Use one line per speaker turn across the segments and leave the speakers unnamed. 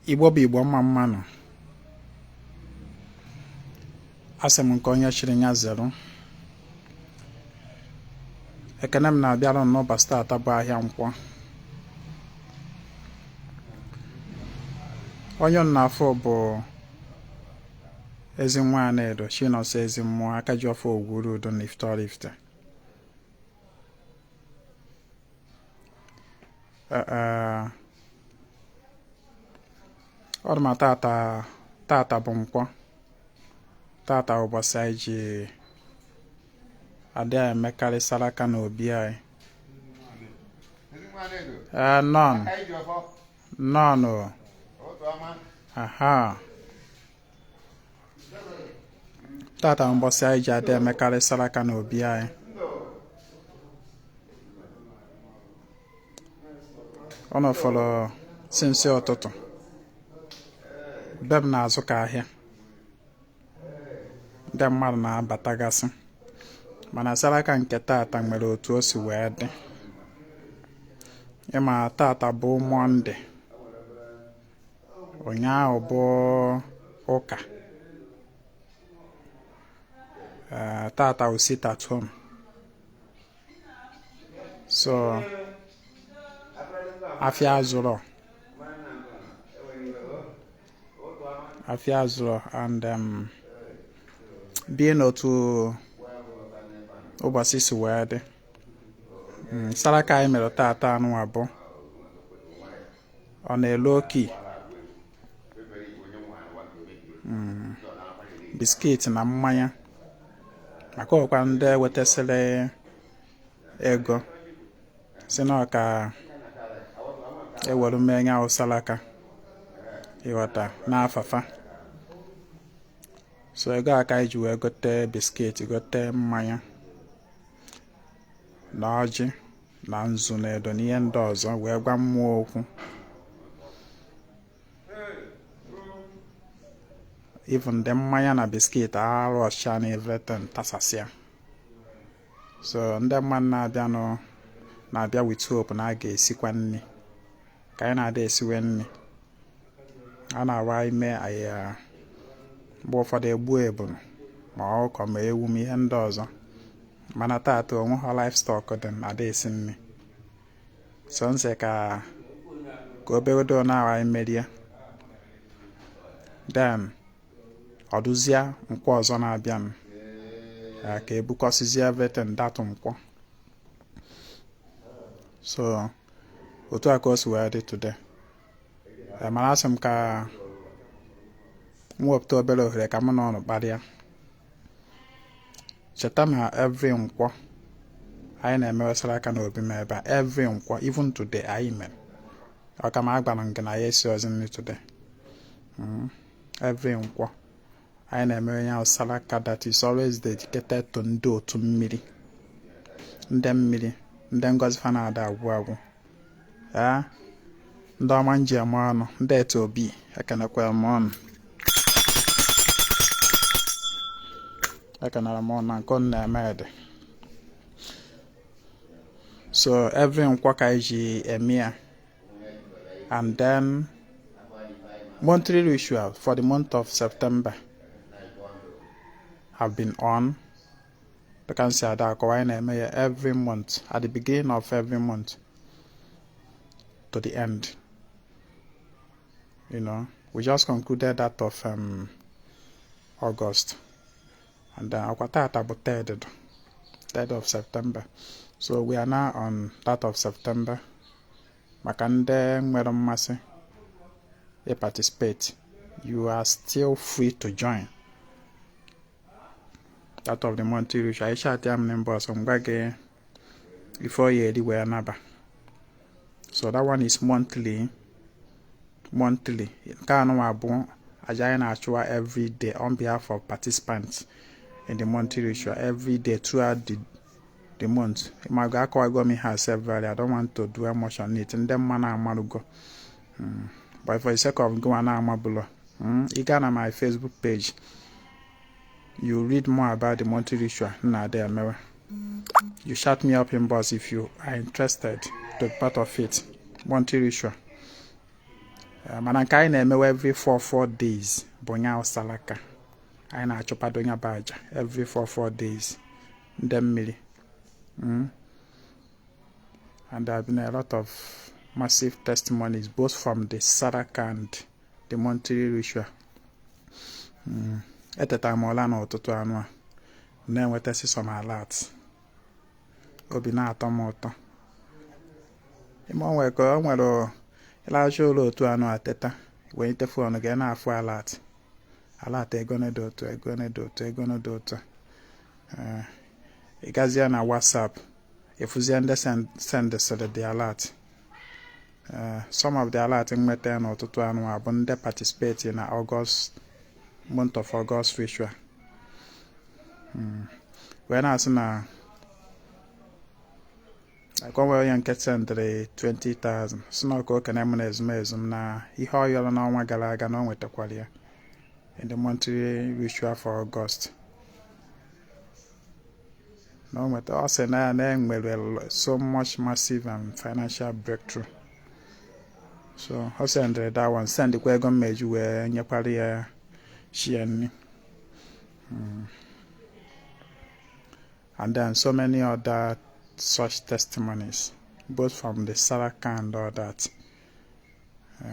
Igbo bụ Igbo, mma mma nụ. Asị m nke onye chiri ya zeru. Ekene m na-abịara n'ụbọchị taata bụ ahịa nkwọ. Onye unu na-afụ bụ Ezinwa Anaedo Chinonso Ezemmụọ aka ji ọfọ Ogwuru Udo na Ifite Oraifite. Ọ dị ma tata tata bụ nkwọ. Tata ụbọchị anyị ji adị emekarị saraka n'obi anyị. Ee, nọn nọn aha tata ụbọchị anyị ji adị emekarị saraka n'obi anyị. Ọ nọfọrọ since ụtụtụ be m na-azụ ka ahịa, ndị mmadụ na-abatagasị, mana saraka nke tata nwere otu o si wee dị. Ịma tata bụ Mọnde, ụnyaahụ bụ ụka, tata wụ sit at home, so afịa azụrọ, afịa azụrọ, and being otu ụbọchị si wee dị, saraka anyị mere tata anụnwa bụ ọ na-elu oki biscuit na mmanya, maka ọkwa ndị wetasịrị ego si na ọ ka ewere mee nya saraka, ịghọta, n'afafa. So ego a ka anyị ji wee gote biscuit, gote mmanya na ọjị na nzu na edo na ihe ndị ọzọ, wee gwa mmụọ okwu. Even ndị mmanya na biscuit arụ ọcha na everything tasasịa. So ndị mmadụ na-abịanụ na-abịa with hope na a ga-esikwa nri ka anyị na-ada esiwe nri. A na-awa ime anyị mgbe ụfọdụ egbuo ebunu ma ọkụkọ ma ewu ma ihe ndị ọzọ, mana taata onwe ha livestock dị ada esi nri. So m sị ka ka obegodo na anyị merie, then ọ dụzie nkwọ ọzọ na-abịa m ka ebukọsizie everything that nkwọ. So otu a ka o si wee dị today. Mana asị m ka m wepụta obere ohere ka mụ na ụnụ kparịa. Cheta na every nkwọ anyị na-emewe saraka n'obi m ebe a, every nkwọ, even today anyị mere ọ ka ma agwara m gị na ya esi ozi nri today. Every nkwọ anyị na-emewe ya saraka that is always dedicated to ndị otu mmiri, ndị mmiri, ndị ngọzi fa na-ada agwụ agwụ, ee, ndị ọma nji eme ọnụ, ndị etu obi ekenekwara m ọnụ, ekenere m ọnụ na nke unu na-eme dị. So every nkwọ ka anyị ji eme ya, and then monthly ritual for the month of September have been on. Dịka m si ada akọwa, anyị na-eme ya every month, at the beginning of every month to the end. We just concluded that of August, and then akwa tata bụ third of September, so we are now on that of September. Maka ndị nwere mmasị ị participate, you are still free to join that of the monthly ritual. Ị chat ya m n'inbox, m gwa gị ife ọ ya eri wee naba. So that one is monthly. Monthly nke anụnwa bụ aja anyị na-achụwa every day on behalf of participants in the monthly ritual, every day throughout the month. Ma akọwago m ihe a severally. I don't want to dwell much on it. Ndị mma na-amarugo, but for the sake of gịnwa na-amabụlọ, ị gaa na my Facebook page, you read more about the monthly ritual na-adị emewe. You chat me up inbox if you are interested to be part of it. Monthly ritual. Mana nke anyị na-emewe every 4 4 days bụ nya salaka. Anyị na-achụpado nya bụ aja every 4 4 days ndị mmiri. And there have been a lot of massive testimonies, both from the saraka and the monthly ritual. Etetara m ụla n'ụtụtụ anụ a na-enwetasị some alert, obi na-atọ m ụtọ. Ime o nwere ka o nwere ịlacha ụlọ otu anụ a, teta, welite phone gị, na-afụ alert, alert ego dị otu, ego dị otu, ego dị otu. Ị gazie na WhatsApp, ịfụzie ndị sendịsịrị the alert. Some of the alert nweta n'ụtụtụ anụ a bụ ndị participate na August, month of August ritual, wee na-asị na agwanwe onye nke sendịrị 20,000, si na ọka okene m na ezumezu m na ihe ọ yọrọ n'ọnwa gara aga na o nwetakwara ya in the monthly ritual for August, na o nweta. Ọ sị na ya na-enwere so much massive and financial breakthrough. So ọ sendịrị that one, sendịkwa ego mmeju wee nyekwara ya shie nri. And then so many other such testimonies, both from the Saraka and all that.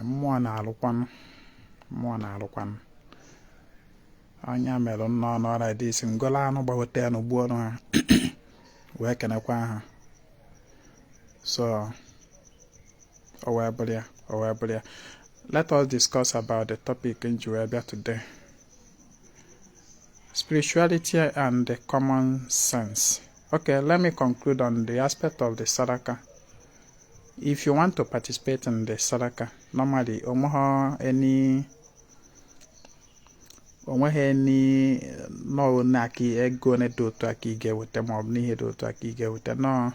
Mmụọ na-alụkwanụ, mmụọ na-alụkwanụ. Anya mere nnọọ n'ọra dị isi ngolo anụ gbagote nụ gbuo ha wee kenekwa ha. So o wee bụrụ ya, o wee bụrụ ya. Let us discuss about the topic nji wee bịa today: spirituality and the common sense. Okay, let me conclude on the aspect of the sadaka. If you want to participate in the sadaka, normally onweghị any, onweghị any nọọ na aka ego one dị otu aka ị ga-eweta maọbụ n'ihe dị otu aka ị ga-eweta. Nọọ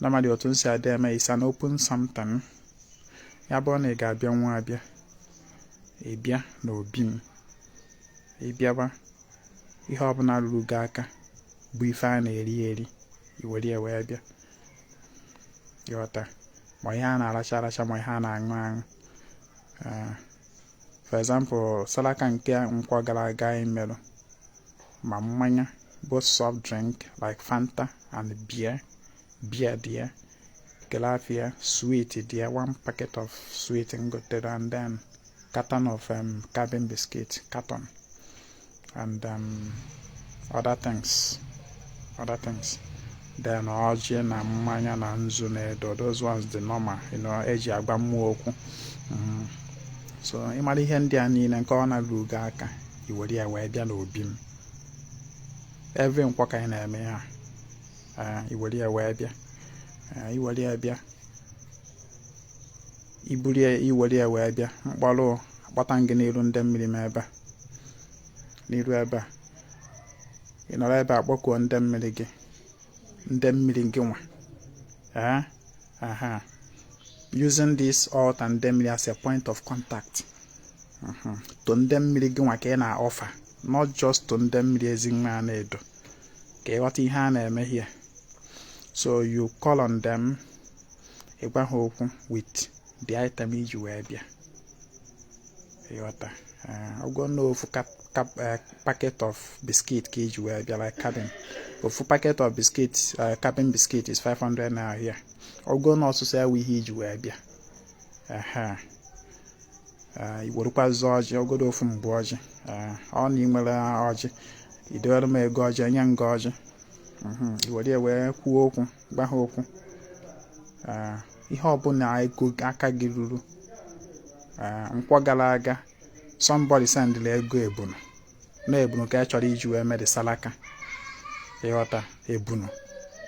normally otu m si adị eme is an open something. Ya bụrụ na ị ga-abịa nwa abịa, ị bịa n'obi m, ị bịaba, ihe ọbụla ruru gị aka bụ ife a na-eri eri, i were ya wee bịa. Ịghọta? Ma ihe a na-aracha aracha, ma ihe a na-aṅụ aṅụ. For example, salaka nke nkwọ gara aga anyị merụ, ma mmanya, both soft drink like Fanta and beer, beer dị ya, kelafia sweet dị ya, one packet of sweet m gotere, and then carton of cabin biscuit carton and other things, other things. Then ọjị na mmanya na nzu na edo, those ones dị normal eji agba mmụọ okwu. So ịmara ihe ndị a niile nke ọ na-eru gị aka, i were ya wee bịa n'obi m. Every nkwọ ka anyị na-eme ha. I were ya wee bịa, i were ya bịa, iburu ya, i were ya wee bịa, mkpọrọ akpọta gị n'iru ndị mmiri m ebe a, n'iru ebe a. Ị nọrọ ebe a kpọkuo ndị mmiri gị, ndị mmiri gị nwa, ee, aha, using this altar ndị mmiri as a point of contact to ndị mmiri gị nwa ka ị na-offer, not just to ndị mmiri Ezinwa a na-edo, ka ịghọta ihe a na-eme here. So you call on them, ị gwa ha okwu with the item iji wee bịa. Ịghọta? Ọgwụ na ofu packet of biscuit ka iji wee bịa, like cabin, ofu packet of biscuit, cabin biscuit is 500 naira here. Ọgwụ na ọsụsọ ewe ihe iji wee bịa, ehe, i werekwazi ọjị, ọgodo ofu mbụ ọjị, ọ na ị nwere ọjị, i dewere m ego ọjị, enye m gị ọjị, i were ya wee kwuo okwu, gwa ha okwu. Ihe ọbụla ego aka gị ruru. Nkwọ gara aga, somebody sendịrị ego ebunu na ebunu ka a chọrọ iji wee mee salaka. Ịghọta? Ebunu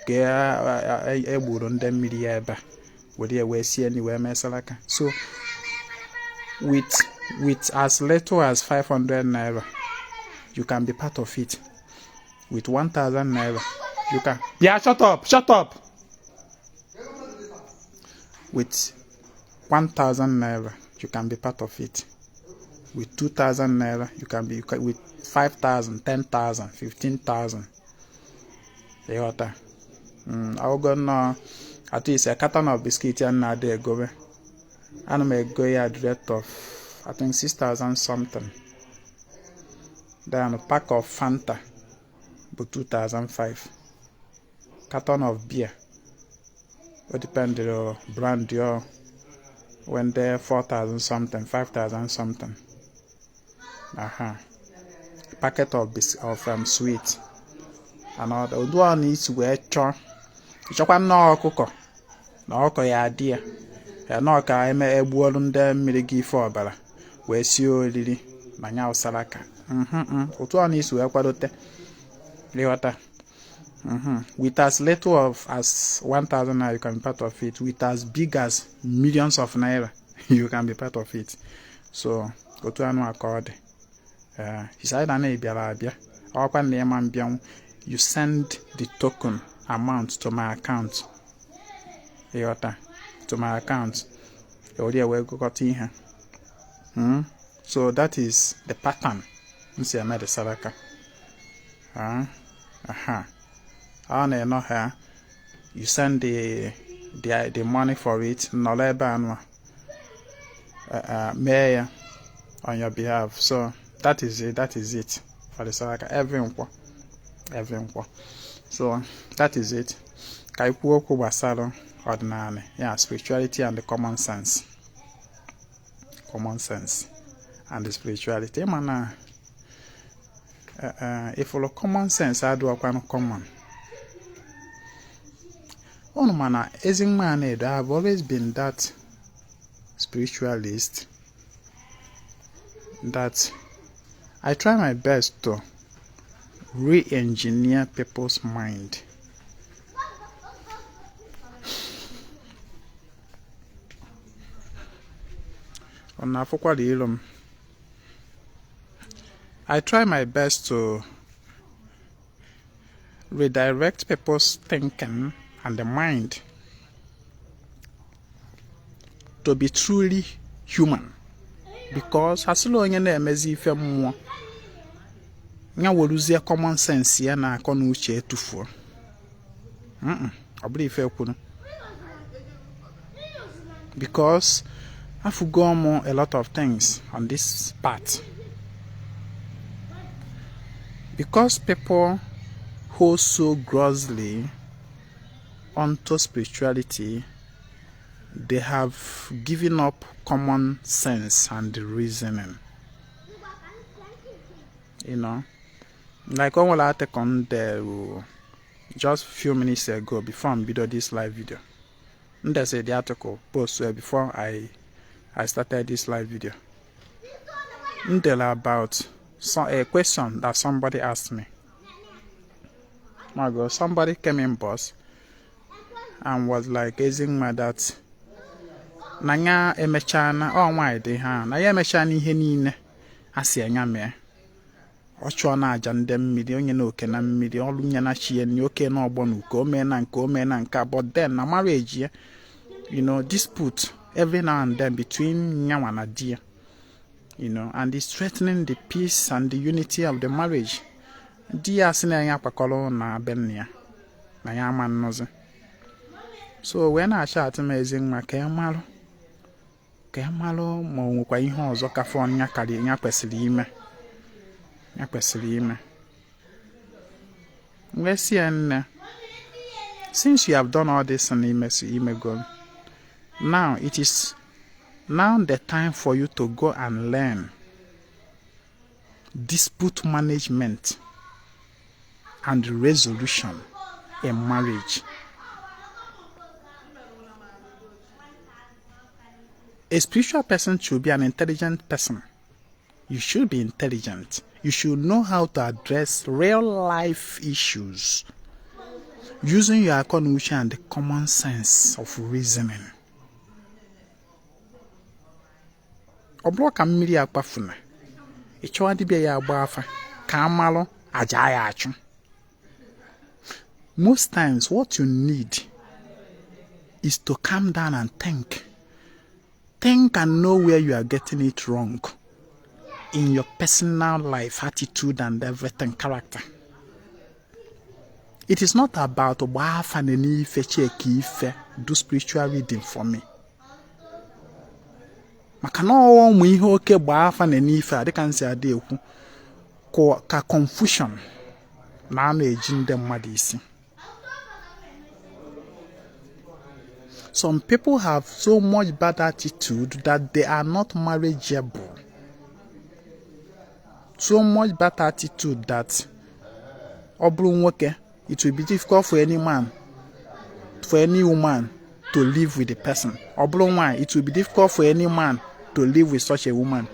ka egburu ndị mmiri ya ebe a, were ya wee sie nri wee mee salaka. So with as little as 500 naira, you can be part of it. With 1000 naira, you can, yeah, shut up, shut up. With 1000 naira, you can be part of it. With 2000 naira, you can be, you can, with 5000, 10,000, 15,000. Ịghọta? Ọgụgụ nnọọ, at least a carton of biscuit ya na-adị egobe. Ana m ego ya at the rate of, I think, 6000 something. Then pack of Fanta bụ 2005. Carton of beer, o depend brand yo, when they 4000 something, 5000 something. Aha, packet of sweet and other ụdị ọ na isi wee chọọ. Ịchọkwa nnọọ ọkụkọ na ọkụkọ ya adị ya ya nọọ ka eme egbuolu ndị mmiri gị ife ọbara wee sie oriri na nya saraka. Otu ọ na isi wee kwadote, ịghọta? With as little of as 1000 naira, you can be part of it. With as big as millions of naira, you can be part of it. So otu anụ aka ọ dị isaida na ị bịara abịa ọkwa na ịma mbịanwụ, you send the token amount to my account, ịghọta? To my account, ewere wee gụkọta ihe. So that is the pattern m si eme the saraka. Aha, ọ na-enọ ha, you send the money for it, nọrọ ebe anụ a mee ya on your behalf. So that is it, that is it for the saraka every Nkwọ, every Nkwọ. So that is it. Ka anyị kwuo okwu gbasara ọdịnala ya, spirituality and the common sense, common sense and the spirituality. Ịma na ịfụrụ common sense adịghịkwanụ common unu, mana Ezinwa Anaedo, I have always been that spiritualist that I try my best to re-engineer people's mind. Ọ na-afụkwara ilu m. I try my best to redirect people's thinking and the mind to be truly human, because asịla onye na-emezi ife mmụọ ya weruzie common sense ya na akọ na uche etufuo. Ọ bụrụ ife kwuru, because afụgo m a lot of things on this part, because people hold so grossly onto spirituality, they have given up common sense and reasoning. Like o nwere article m dere just few minutes ago before m bido this live video. M dese the article post before I started this live video. M dere about a question that somebody asked me. My God, somebody came in boss and was like, "Ezinwa, that na ya emechana ọ nwaanyị dị ha na ya emechana ihe niile a sị anya mee. Ọ chụọ na aja ndị mmiri, onye na oke na mmiri ọrụ nye na chi ya nri, oke na ọgbọ na uko, o mee na nke, o mee na nke a, but then na marriage ya, dispute every now and then between nyanwa na di ya, and it's threatening the peace and the unity of the marriage. Di ya sị na ya akwakọrọ na be nna ya na ya ama nnọzi. So wee na-acha atụ m, Ezinwa, ka ya malụ ma o nwekwa ihe ọzọ ka fọ ya karịa ya kwesịrị ime, ya kwesịrị ime." Wee sị ya, "Nne, since you have done all this na imesi imego, now it is now the time for you to go and learn dispute management and resolution in marriage. A spiritual person should be an intelligent person. You should be intelligent. You should know how to address real life issues using your akọ and the common sense of reasoning. Ọ bụrụ ka mmiri akpafuna, ị chọwa dibịa ya agba afa ka amalụ aja ya achụ. Most times what you need is to calm down and think. Think and know where you are getting it wrong in your personal life, attitude and everything, character. It is not about gbaa afa na n'ife, check ife, do spiritual reading for me." Maka na ọwa ụmụ ihe oke gbaa afa na n'ife a, dịka nsi adị ekwu, ka confusion na a na-eji ndị mmadụ isi. Some people have so much bad attitude that they are not marriageable. So much bad attitude that ọ bụrụ nwoke, it will be difficult for any man, for any woman to live with the person. Ọ bụrụ nwaanyị, it will be difficult for any man to live with such a woman.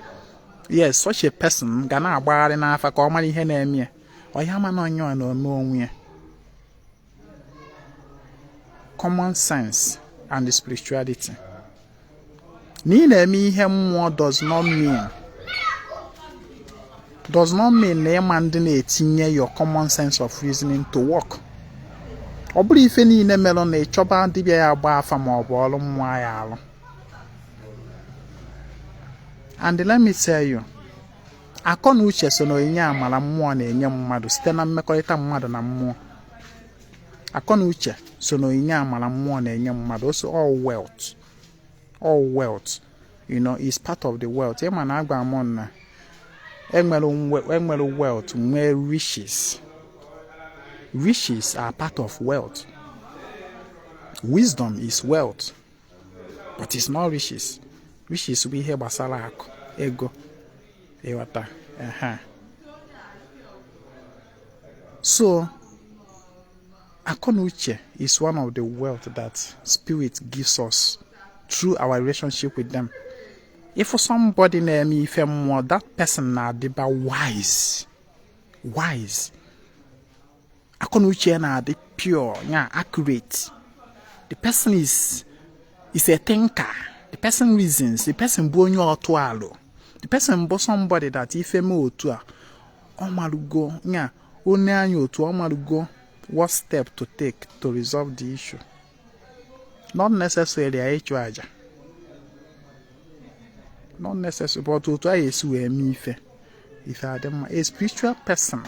Yes, such a person ga na-agbagharị n'afa ka ọ mara ihe na-eme ya. Ọ ya ama na onye ọ na-eme onwe ya. Common sense and spirituality. Na ị na-eme ihe mmụọ does not mean na ịma ndị na-etinye your common sense of reasoning to work. Ọ bụrụ ife niile merụ na ịchọba dibịa ya agba afa ma ọ bụ ọrụ mmụọ ya alụ. And let me tell you, akọ na uche so na onyinye amara mmụọ na-enye mmadụ site na mmekọrịta mmadụ na mmụọ. Akọ na uche so na onyinye amara mmụọ na-enye mmadụ. Also all wealth is part of the wealth. Ịma na agwa m na enwere wealth, nwee riches. Riches are part of wealth. Wisdom is wealth, but it's not riches. Riches bụ ihe gbasara akụ, ego, ịghọta? Ehe. So akọ na uche is one of the wealth that spirit gives us through our relationship with them. If somebody na-eme ife mmụọ, that person na-adịba wise, wise. Akọ na uche ya na-adị pure ya, accurate. The person is a thinker. The person reasons. The person bụ onye ọtụ alụ. The person bụ somebody that ife mee otu a, ọ marugo ya, onye anya otu ọ marugo what step to take to resolve the issue. Not necessarily ịchụ aja, not necessary, but otu a esi wee mee ife, ife adị mma. A spiritual person,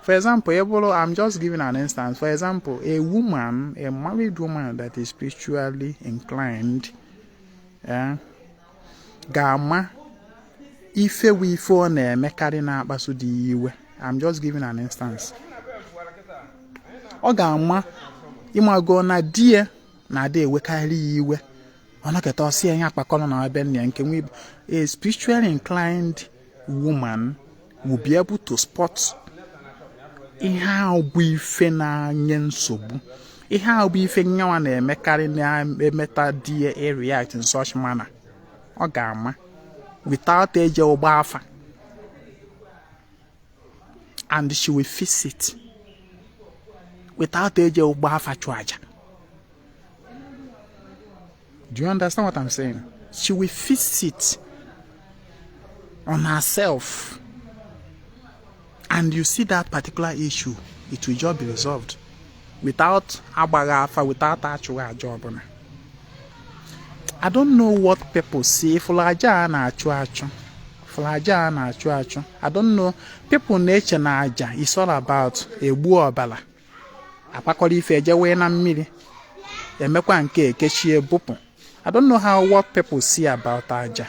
for example, ị bụrụ, I'm just giving an instance, for example, a woman, a married woman that is spiritually inclined, ga-ama ife wu ife ọ na-emekarị na-akpasu di ya iwe. I'm just giving an instance. Ọ ga-ama, ịmago na di ya na-ada ewekarị ya iwe, ọ nọkịta ọsị ya akpakọrọ na ebe nna ya nke nwe. A spiritually inclined woman will be able to spot ihe ahụ bụ ife na-nye nsogbu, ihe ahụ bụ ife nyanwa na-emekarị na-emeta di ya a react in such manner. Ọ ga-ama without eje ụgbọ afa, and she will fix it without eje ụgbọ afa chụ aja. Do you understand what I'm saying? She will fix it on herself, and you see that particular issue, it will just be resolved without agbaghị afa, without achụghị aja ọbụla. I don't know what people see. Fụlụ aja a na-achụ achụ, fụlụ aja a na-achụ achụ, I don't know. People na-eche na aja is all about egbu ọbara, akpakọrọ ife, eje wee na mmiri, emekwa nke ekechie bupụ. I don't know how, what people see about aja,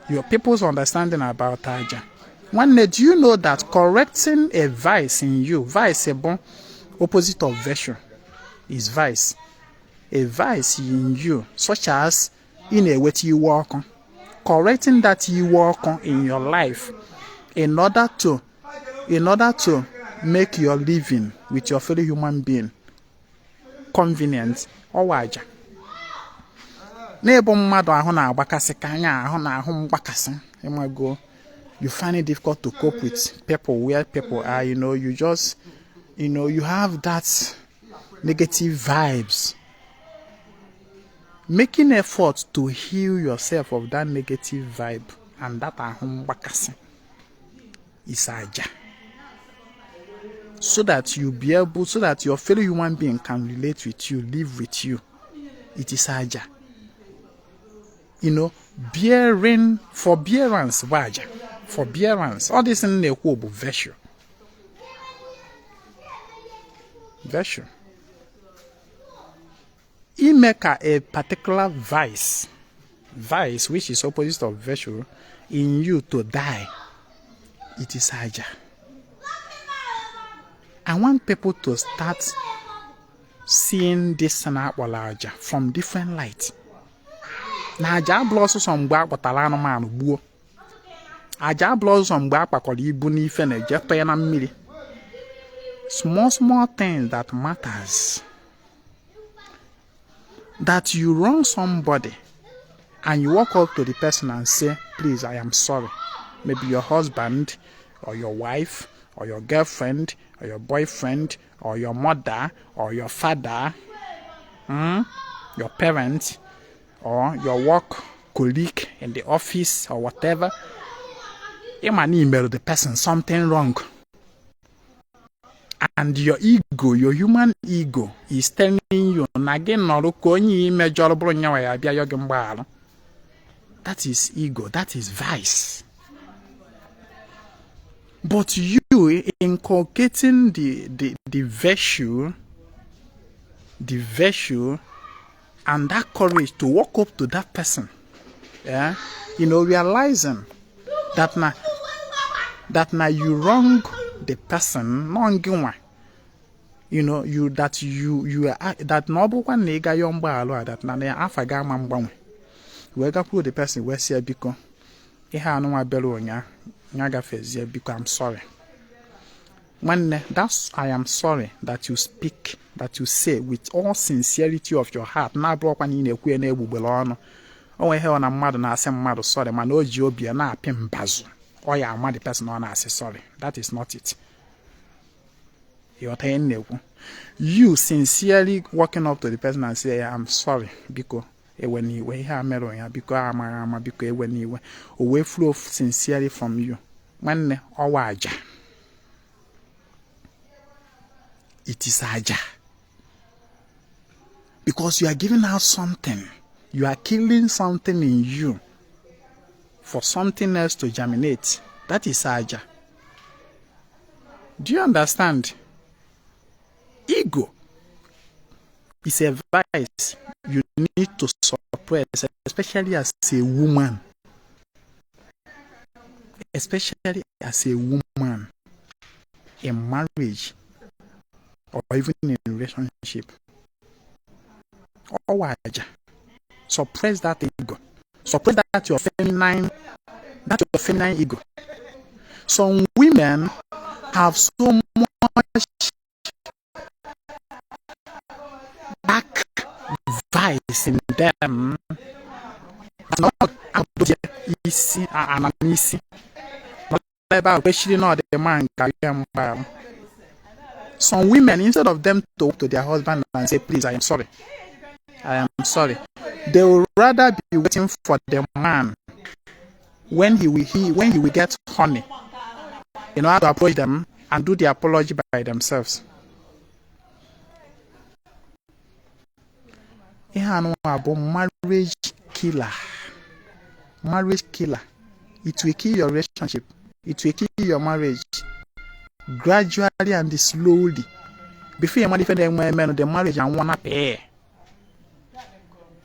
your people's understanding about aja. Nwanne, do you know that correcting a vice in you, vice bụ opposite of virtue, is vice, a vice in you, such as ị na-eweta iwe ọkụ, correcting that iwe ọkụ in your life in order to make your living with your fellow human being convenient, ọwa aja. N'ịbụ mmadụ ahụ na-agbakasị ka anya ahụ na ahụ mgbakasị, ịmago, you find it difficult to cope with people where people are, you just you have that negative vibes. Making effort to heal yourself of that negative vibe and that ahụ mgbakasị is aja, so that you be able, so that your fellow human being can relate with you, live with you. It is aja. Bearing, forbearance bụ aja. Forbearance, all this thing na-ekwu bụ virtue, virtue. Ime ka a particular vice Vice, which is opposite of virtue, in you to die. It is aja. I want people to start seeing this na-akpọrọ aja from different light. Na aja abụrụ ọsụsọ mgbe a kpọtara anụmanụ gbuo. Aja abụrụ ọsụsọ mgbe a kpakọrọ ibu n'ife na-eje tọọ ya na mmiri. Small small things that matters. That you wrong somebody and you walk up to the person and say, "Please, I am sorry." Maybe your husband or your wife or your girlfriend or your boyfriend or your mother or your father, your parent or your work colleague in the office or whatever. Ị ma na email the person something wrong. And your ego, your human ego, is telling you na gị nọrọ ka onye imejọrọ bụrụ nyanwa ya bịa yọ gị mgbaghara. That is ego, that is vice. But you inculcating the virtue and that courage to walk up to that person, yeah, realizing that now you wrong the person, not gị you that you are that na ọ bụrụkwa na ị ga yọọ mgbaghara a, that na na afa gị ama mgbanwe, wee gakwuo the person wee sị ya, "Biko, ihe anụnwa bịara ụnyaa ya gafezie, biko, I'm sorry." Nwanne, that's "I am sorry" that you speak, that you say with all sincerity of your heart, na-abụrụkwa na ị na-ekwu ya n'egbugbere ọnụ. O nwere ihe ọ na mmadụ na-asị mmadụ sorry, mana o ji obi ya na-apị mbazụ, ọ ya ama the person ọ na-asị sorry. That is not it. Ịghọta ihe m na-ekwu? You sincerely walking up to the person and say, "I'm sorry, biko, ewe n'iwe, ihe a mere ụnyaahụ, biko, amaghị ama, biko, ewe n'iwe," o wee flow sincerely from you. Nwanne, ọwa aja. It is aja because you are giving out something. You are killing something in you for something else to germinate. That is aja. Do you understand? Ego is a vice you need to suppress, especially as a woman. Especially as a woman in marriage or even in relationship. Ọwa aja. Suppress that ego. Suppress that your feminine ego. Some women have so much dark vice in them isi ana n'isi ebe ahụ kwesịrị na ọ dị mma nke ya mgbaghara. Some women, instead of them to walk to their husband and say, "Please, I am sorry, I am sorry," they will rather be waiting for the man when he will get honey in order to approach them and do the apology by themselves. Ihe anụnwa bụ marriage killer. Marriage killer. It will kill your relationship. It will kill your marriage gradually and slowly. Before you ife na-enwe emenụ, the marriage anwụọ na pee.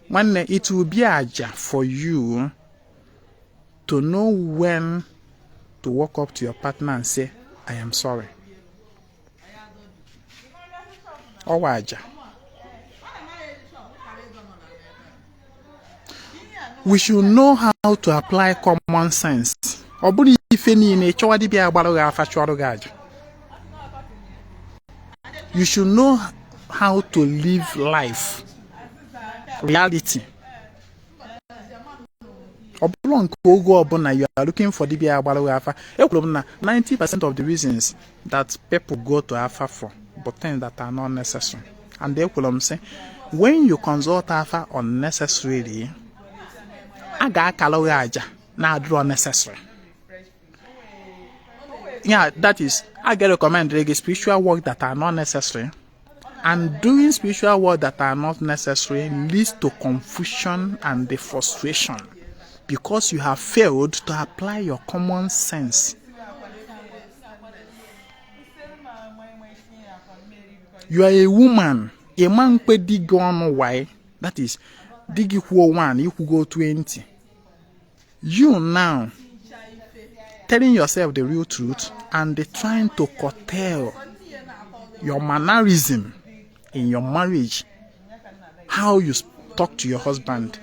Nwanne, it will be aja for you to know when to walk up to your partner and say, "I am sorry." Ọwa aja. We should know how to apply common sense. Ọ bụrụ ife niile chọwa dibịa agbarụ gị afa, chụọrọ gị aja. You should know how to live life reality. Ọ bụrụ nke oge ọbụla you are looking for dibịa agbarụ gị afa. Ekwuru m na 90% of the reasons that people go to afa for but things that are not necessary. And ekwuru m sị, when you consult afa unnecessarily, a ga-akalụ gị aja na-adịrọ necessary. Yeah, that is, I get recommend gị spiritual work that are not necessary, and doing spiritual work that are not necessary leads to confusion and the frustration because you have failed to apply your common sense. You are a woman. Ịma mkpe di gị ọnụ, why? That is, Di gị kwuo 1, ikwugo 20. You now telling yourself the real truth and trying to curtail your mannerism in your marriage, how you talk to your husband.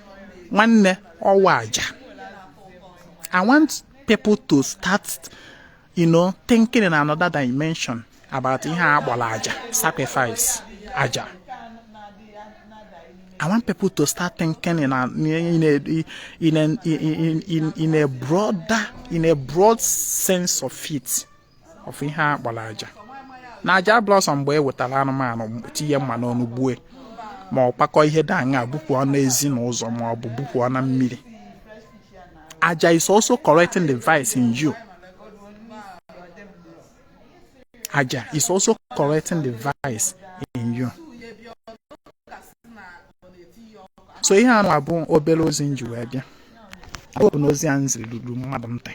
Nwanne, ọwa aja. I want people to start thinking in another dimension about ihe a kpọrọ aja, sacrifice, aja. I want people to start thinking in a in a in, in, in a broader in a broad sense of it, of ihe a kpọrọ aja. Na aja abụrụ sọ mgbe e wetara anụmanụ, tinye mma n'ọnụ, gbue, ma ọ kpakọ ihe dị aṅa bupụọ n'ezi n'ụzọ, ma ọ bụ bupụọ na mmiri. Aja is also correcting the vice in you. Aja is also correcting the vice in you. So ihe anụ abụ obere ozi m ji wee bịa. I hope na ozi a m ziri ruru mmadụ ntị.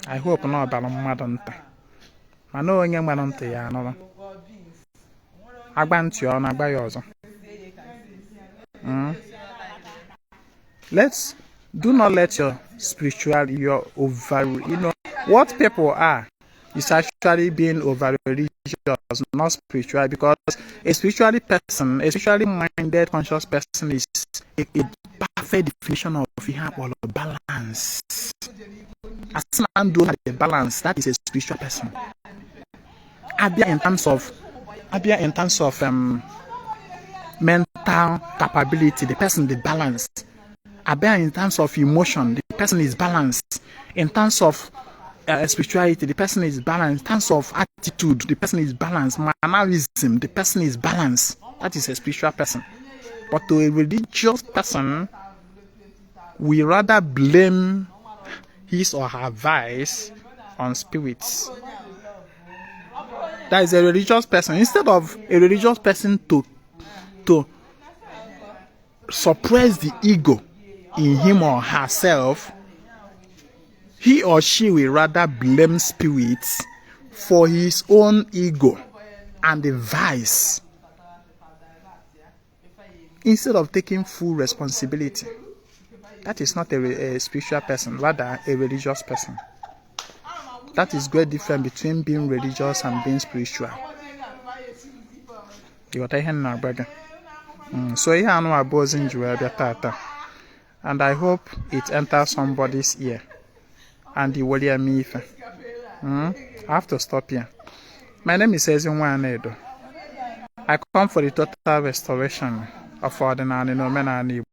I hope na ọ bara mmadụ ntị. Mana onye nwere ntị ya anụrụ. Agba ntị ọ na-agba ya ọzọ. Let's do not let your spiritual, your over, you know what people are is actually being over religious, not spiritual, because a spiritually person, a spiritually minded, conscious person is a perfect definition of ihe akpọrọ balance. As na ndụ na the balance, that is a spiritual person. Abia in terms of mental capability, the person the balance. Abia in terms of emotion, the person is balanced. In terms of spirituality, the person is balanced. In terms of attitude, the person is balanced. Mannerism, the person is balanced. That is a spiritual person. But to a religious person, we rather blame his or her vice on spirits. That is a religious person. Instead of a religious person to suppress the ego in him or herself, he or she will rather blame spirits for his own ego and the vice instead of taking full responsibility. That is not a spiritual person, rather a religious person. That is great difference between being religious and being spiritual. Ịghọta ihe m na-agba gị? So ihe anụ abụọ ozi m ji wee bịa tata, and I hope it enters somebody's ear and iwere ya mee ife. I have to stop here. My name is Ezinwa Anaedo. I come for the total restoration of ọdịnala na omenala Igbo.